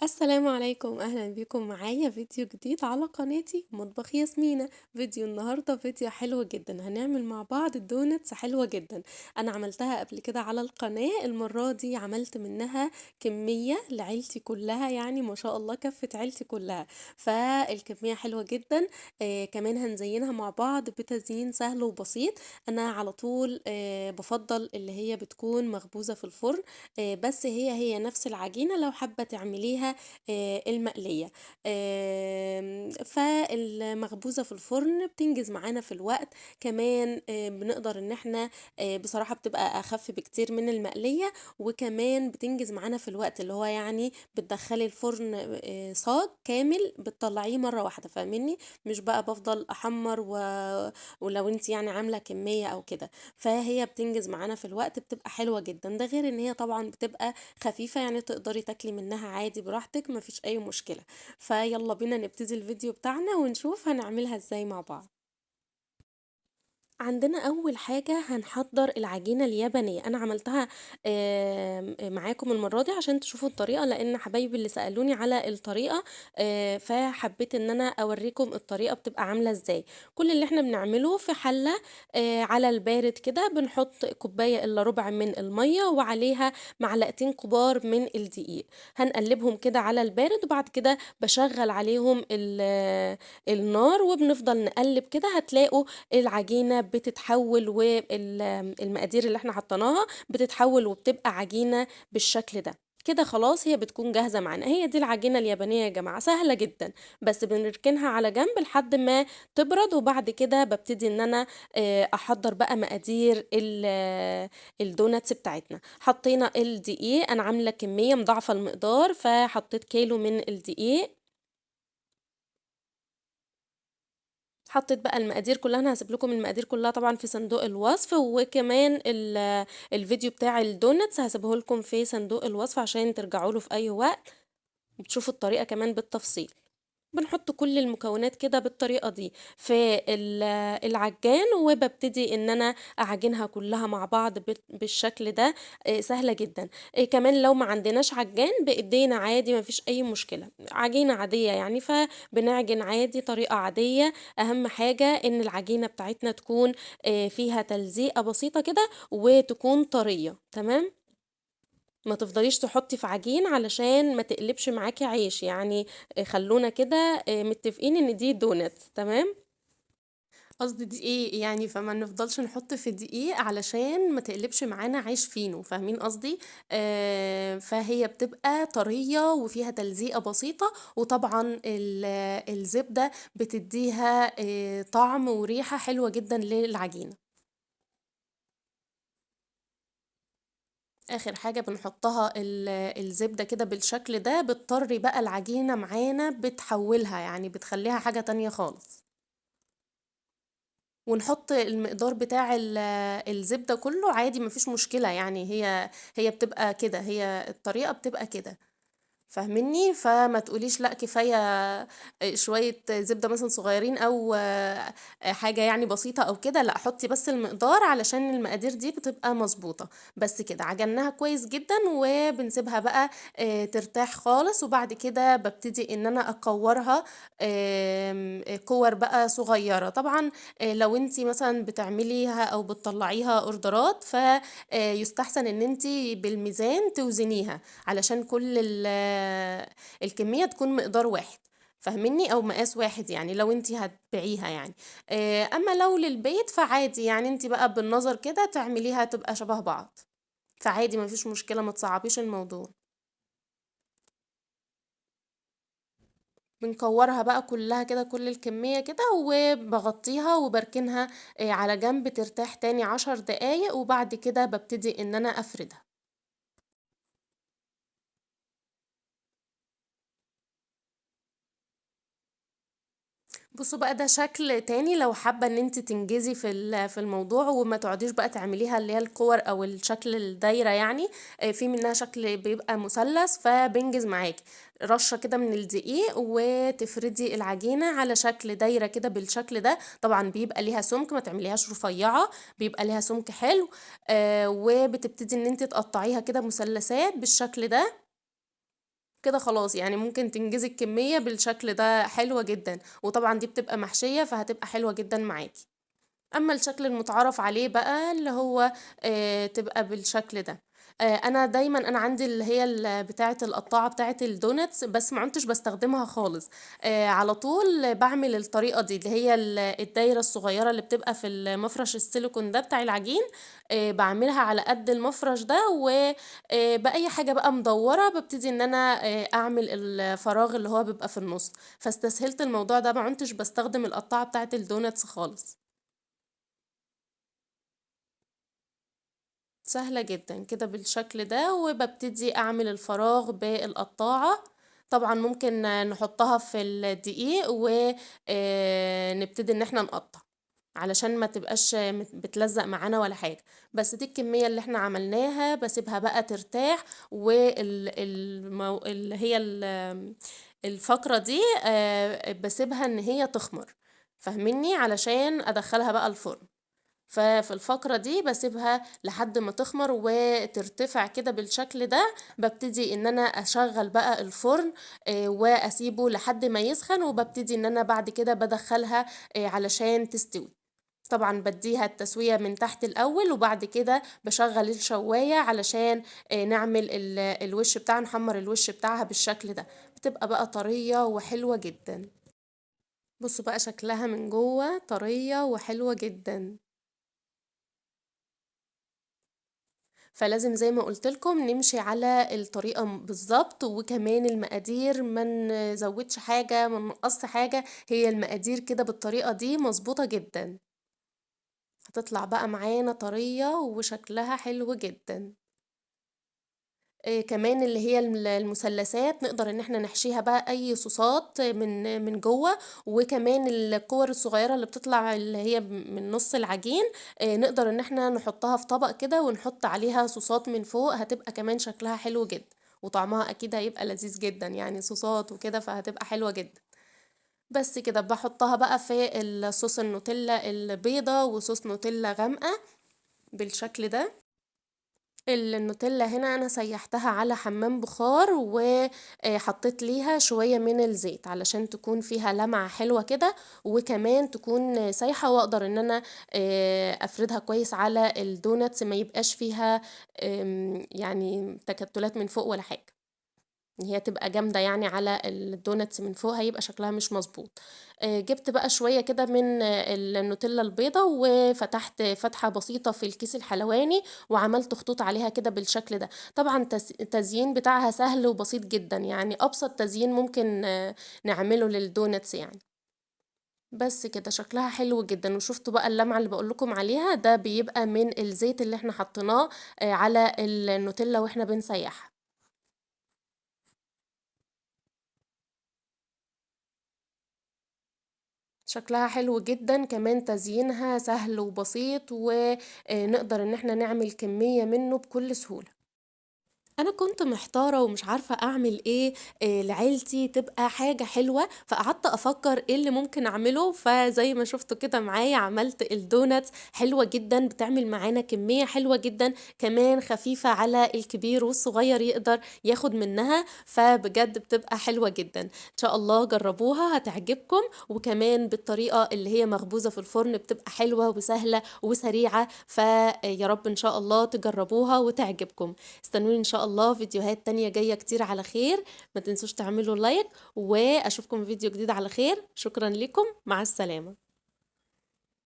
السلام عليكم، اهلا بكم معايا فيديو جديد على قناتي مطبخ ياسمينة. فيديو النهاردة فيديو حلو جدا، هنعمل مع بعض donuts حلوة جدا. انا عملتها قبل كده على القناة، المرة دي عملت منها كمية لعيلتي كلها، يعني ما شاء الله كفت عيلتي كلها، فالكمية حلوة جدا. كمان هنزينها مع بعض بتزيين سهل وبسيط. انا على طول بفضل اللي هي بتكون مخبوزة في الفرن، بس هي نفس العجينة لو حابة تعمليها المقلية. فالمخبوزة في الفرن بتنجز معانا في الوقت، كمان بنقدر ان احنا بصراحة بتبقى اخف بكتير من المقلية، وكمان بتنجز معانا في الوقت اللي هو بتدخلي الفرن صاج كامل بتطلعيه مرة واحدة، فاهميني؟ مش بقى بفضل احمر ولو انت عاملة كمية او كده، فهي بتنجز معانا في الوقت، بتبقى حلوة جدا. ده غير ان هي طبعا بتبقى خفيفة، تقدري تاكلي منها عادي براحتك، مفيش اي مشكلة. فيلا بينا نبتدي الفيديو بتاعنا ونشوف هنعملها ازاي مع بعض. عندنا اول حاجة هنحضر العجينة اليابانية. انا عملتها معاكم المرة دي عشان تشوفوا الطريقة، لان حبايبي اللي سألوني على الطريقة، فحبيت ان انا اوريكم الطريقة بتبقى عاملة ازاي. كل اللي احنا بنعمله في حلة، على البارد كده، بنحط كوباية الا ربع من المية وعليها معلقتين كبار من الدقيق، هنقلبهم كده على البارد، وبعد كده بشغل عليهم النار وبنفضل نقلب كده. هتلاقوا العجينة بتتحول، والمقادير اللي احنا حطيناها بتتحول وبتبقى عجينة بالشكل ده كده. خلاص هي بتكون جاهزة معانا. هي دي العجينة اليابانية يا جماعة، سهلة جدا، بس بنركنها على جنب لحد ما تبرد، وبعد كده ببتدي ان انا احضر بقى مقادير الدوناتس بتاعتنا. حطينا الدقيق، انا عاملة كمية مضاعفة المقدار، فحطيت كيلو من الدقيق. حطيت بقى المقادير كلها، انا هسيب لكم المقادير كلها طبعا في صندوق الوصف، وكمان الفيديو بتاع الدوناتس هسيبه لكم في صندوق الوصف عشان ترجعوا له في اي وقت وتشوفوا الطريقة كمان بالتفصيل. بنحط كل المكونات كده بالطريقة دي في العجان، وببتدي ان انا اعجنها كلها مع بعض بالشكل ده. سهلة جدا. كمان لو ما عندناش عجان بايدينا عادي، ما فيش اي مشكلة، عجينة عادية يعني، فبنعجن عادي طريقة عادية. اهم حاجة ان العجينة بتاعتنا تكون فيها تلزيقة بسيطة كده وتكون طرية، تمام؟ ما تفضليش تحطي في عجين علشان ما تقلبش معاكي عيش، خلونا كده، متفقين ان دي دونت، تمام؟ قصدي دقيق يعني، فما نفضلش نحط في دقيق علشان ما تقلبش معانا عيش فينو، فاهمين قصدي؟ فهي بتبقى طرية وفيها تلزيقة بسيطة، وطبعا الزبدة بتديها طعم وريحة حلوة جدا للعجينة. اخر حاجة بنحطها الزبدة كده بالشكل ده، بتطري بقى العجينة معانا، بتحولها يعني بتخليها حاجة تانية خالص. ونحط المقدار بتاع الزبدة كله عادي، مفيش مشكلة يعني، هي بتبقى كده، هي الطريقة بتبقى كده، فاهميني؟ فما تقوليش لا كفاية شوية زبدة مثلا صغيرين او حاجة بسيطة او كده، لا حطي بس المقدار علشان المقادير دي بتبقى مظبوطة. بس كده عجناها كويس جدا، وبنسيبها بقى، ترتاح خالص. وبعد كده ببتدي ان انا اكورها، كور بقى صغيرة. طبعا، لو انتي مثلا بتعمليها او بتطلعيها اوردرات، يستحسن ان انتي بالميزان توزنيها علشان كل الكمية تكون مقدار واحد، فاهميني؟ او مقاس واحد يعني لو انتي هتبيعيها يعني. اما لو للبيت فعادي يعني، انتي بقى بالنظر كده تعمليها تبقى شبه بعض، فعادي مفيش مشكلة، ما تصعبيش الموضوع. بنكورها بقى كلها كده، كل الكمية كده، وبغطيها وبركنها، على جنب ترتاح تاني 10 دقايق، وبعد كده ببتدي ان انا افردها. بصوا بقى ده شكل تاني لو حابة ان انت تنجزي في الموضوع وما تقعديش بقى تعمليها اللي هي الكور او الشكل الدايرة يعني، في منها شكل بيبقى مثلث فبنجز معاكي. رشة كده من الدقيق وتفردي العجينة على شكل دايرة كده بالشكل ده. طبعا بيبقى ليها سمك، ما تعمليهاش رفيعة، بيبقى ليها سمك حلو، وبتبتدي ان انت تقطعيها كده مثلثات بالشكل ده. كده خلاص، يعني ممكن تنجزي الكمية بالشكل ده، حلوة جدا. وطبعا دي بتبقى محشية فهتبقى حلوة جدا معاكي. اما الشكل المتعارف عليه بقى اللي هو تبقى بالشكل ده. انا دايما عندي اللي هي بتاعه القطاعه بتاعه ال donuts، بس ما عدتش بستخدمها خالص. على طول بعمل الطريقه دي اللي هي الدايره الصغيره اللي بتبقى في المفرش السيليكون ده بتاع العجين، بعملها على قد المفرش ده، و باي حاجه بقى مدوره ببتدي ان انا اعمل الفراغ اللي هو بيبقى في النص. فاستسهلت الموضوع ده، ما عدتش بستخدم القطاعه بتاعه ال donuts خالص. سهلة جدا كده بالشكل ده، وببتدي اعمل الفراغ بالقطاعة. طبعا ممكن نحطها في الدقيق ونبتدي ان احنا نقطع علشان ما تبقاش بتلزق معانا ولا حاجة. بس دي الكمية اللي احنا عملناها، بسيبها بقى ترتاح، اللي هي الفقرة دي، بسيبها ان هي تخمر، فاهميني، علشان ادخلها بقى الفرن. ففي الفقرة دي بسيبها لحد ما تخمر وترتفع كده بالشكل ده. ببتدي ان انا اشغل بقى الفرن، واسيبه لحد ما يسخن، وببتدي ان انا بعد كده بدخلها، علشان تستوي. طبعا بديها التسوية من تحت الاول، وبعد كده بشغل الشواية علشان، نعمل الوش بتاعها، نحمر الوش بتاعها بالشكل ده. بتبقى بقى طرية وحلوة جدا. بصوا بقى شكلها من جوه، طرية وحلوة جدا. فلازم زي ما قلت لكم نمشي على الطريقة بالظبط، وكمان المقادير ما نزودش حاجة ما ننقصش حاجة، هي المقادير كده بالطريقة دي مظبوطة جدا. هتطلع بقى معانا طرية وشكلها حلو جدا. كمان اللي هي المثلثات نقدر ان احنا نحشيها بقى اي صوصات من جوه، وكمان الكور الصغيرة اللي بتطلع اللي هي من نص العجين، نقدر ان احنا نحطها في طبق كده ونحط عليها صوصات من فوق، هتبقى كمان شكلها حلو جدا وطعمها اكيد هيبقى لذيذ جدا، يعني صوصات وكده، فهتبقى حلوة جدا. بس كده بحطها بقى في الصوص النوتيلا البيضة وصوص نوتيلا غامقة بالشكل ده. النوتيلا هنا انا سيحتها على حمام بخار وحطيت ليها شوية من الزيت علشان تكون فيها لمعة حلوة كده، وكمان تكون سايحة، واقدر ان انا، افردها كويس على الدوناتس، ما يبقاش فيها، تكتلات من فوق ولا حاجة، هي تبقى جامدة على الدوناتس من فوق، هيبقى شكلها مش مظبوط. جبت بقى شوية كده من النوتيلا البيضة وفتحت فتحة بسيطة في الكيس الحلواني وعملت خطوط عليها كده بالشكل ده. طبعا التزيين بتاعها سهل وبسيط جدا، أبسط تزيين ممكن، نعمله للدوناتس. بس كده شكلها حلو جدا. وشفتوا بقى اللمعة اللي بقول لكم عليها، ده بيبقى من الزيت اللي احنا حطيناه، على النوتيلا واحنا بنسيحها. شكلها حلو جدا، كمان تزيينها سهل وبسيط، ونقدر ان احنا نعمل كمية منه بكل سهولة. انا كنت محتارة ومش عارفة اعمل ايه، لعيلتي تبقى حاجة حلوة، فقعدت افكر ايه اللي ممكن اعمله. فزي ما شفتوا كده معايا عملت الدوناتس حلوة جدا، بتعمل معانا كمية حلوة جدا، كمان خفيفة على الكبير والصغير يقدر ياخد منها، فبجد بتبقى حلوة جدا. ان شاء الله جربوها هتعجبكم، وكمان بالطريقة اللي هي مخبوزة في الفرن بتبقى حلوة وسهلة وسريعة، فيا رب ان شاء الله تجربوها وتعجبكم. استنوني ان شاء الله فيديوهات تانية جاية كتير على خير. ما تنسوش تعملوا لايك، واشوفكم في فيديو جديد على خير. شكرا لكم، مع السلامة.